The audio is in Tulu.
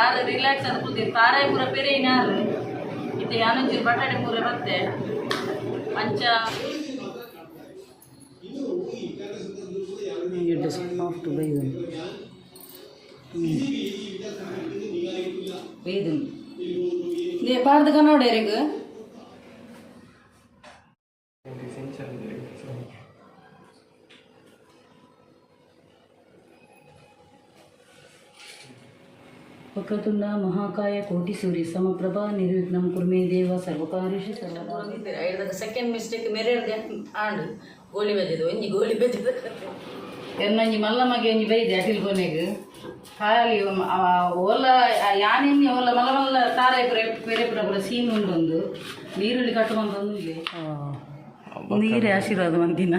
ಆರ್ ರಿಲ್ಯಾಕ್ಸ್ ಆದ್ ಕುಲ್ದಿರ್. ತಾರಾಯಿ ಪೂರ ಪೆರೆಯಿನಾರ್. ಇತ್ತೆ ಯಾನೊಂಚೂರು ಬಟಾಣಿ ಮೂರೆ ಬತ್ತೆ ಅಂಚ. ಎಡ್ಡೆ ಸಾಫ್ಟ್ ಬೈದುಂಡು. ಬೈದುಂಡು. ಪಾಡ್ದು ಕನ್ನಡ ಎರೆಗ್. ವಕ್ರತುಂಡ ಮಹಾಕಾಯ ಕೋಟಿ ಸೂರ್ಯ ಸಮಪ್ರಭಾ ನಿರ್ವಿಘ್ನಂ ಕುರ್ಮೇ ದೇವ ಸರ್ವಕಾರ್ಯೇಷು ಸರ್ವದಾ. ಸೆಕೆಂಡ್ ಮಿಸ್ಟೇಕ್ ಮೆರೆಡ್ದೆ ಆಂಡ್. ಗೋಳಿ ಬಜೆದ ಒಂಜಿ ಗೋಳಿ ಬಜೆದ ಎನ್ನೊಂಜಿ ಮಲ್ಲ ಮಗೆ ಒಂಜಿ ಬೈದೆ ಅಟಿಲ್ ಕೊನೆಗ್. ಖಾಲಿ ಓಲ ಯಾನಿನ್ನಿ ಓಲ ಮಲ್ಲ ಮಲ್ಲ ತಾರಾಯಿ ಪೂರ ಪೆರೆ ಪೂರ ಪೂರ ಸೀನ್ ಉಂಡೊಂದು ನೀರುಳ್ಳಿ ಕಟ್ಟು ಮಂತೊಂದು. ನೀರೇ ಆಶೀರ್ವಾದ ಮಂತಿನ.